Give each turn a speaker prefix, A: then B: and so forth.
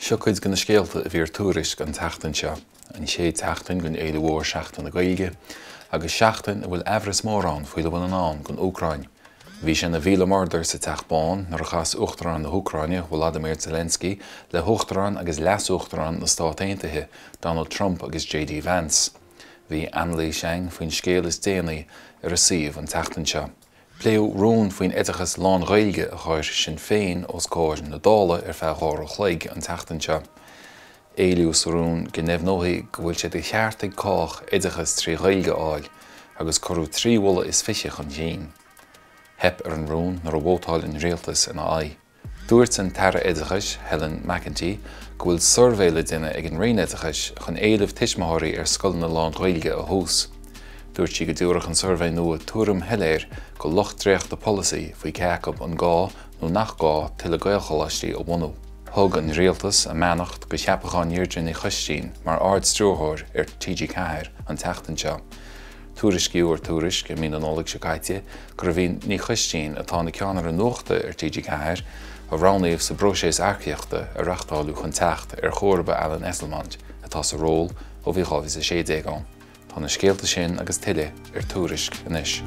A: Seo cuid de na scéalta a bhí ar Tuairisc an tseachtain seo, an chéad tseachtain den fhéile mhór Seachtain na Gaeilge, agus seachtain a bhfuil aimhreas mór ann faoina bhfuil i ndán don Úcráin. Bhí sé ina mhíle murdar sa Teach Bán nuair a chas Uachtarán na hÚcráine, Volodymyr Zelensky, le hUachtarán agus Leas-Uachtarán na Stát Aontaithe, Donald Trump agus JD Vance. Bhí anailís againn faoin scéal is déanaí ar an suíomh an tseachtain seo. Pléadh rún faoin oideachas lán-Ghaeilge a chuir Sinn Féin os comhair na Dála ar feadh uair a chloig an tseachtain seo. Éilíodh sa rún go ndeimhneofaí go bhfuil sé de cheart ag cách oideachas trí Ghaeilge a fháil agus cuireadh 23 mholadh chun cinn. Theip ar an rún nuair a vótáil an rialtas ina aghaidh. Dúirt an tAire Oideachais, Helen McEntee, go bhfuil suirbhé le déanamh ag an Roinn Oideachais chun éileamh tuismitheoirí ar scoileanna lán-Ghaeilge a thomhas. Dúirt sí go dtabharfadh an suirbhé nua tuairim shoiléir go lucht dréachta polasaí faoi cé acu an gá nó nach gá tuilleadh Gaelcholáistí a bhunú. Thug an Rialtas a mbeannacht do cheapachán Dheirdre Ní Choistín mar Ard-Stiúrthóir ar TG4 an tseachtain seo. Tuairiscíodh ar Tuairisc i mí na Nollag seo caite gurbh í Ní Choistín, atá ina ceannaire nuachta ar TG4, a roghnaíodh sa bpróiseas earcaíochta a reáchtáladh chun teacht ar chomharba Alan Esslemont, atá sa ról ó bhí 2016 ann. Tá na scéalta sin agus tuilleadh ar Tuairisc anois.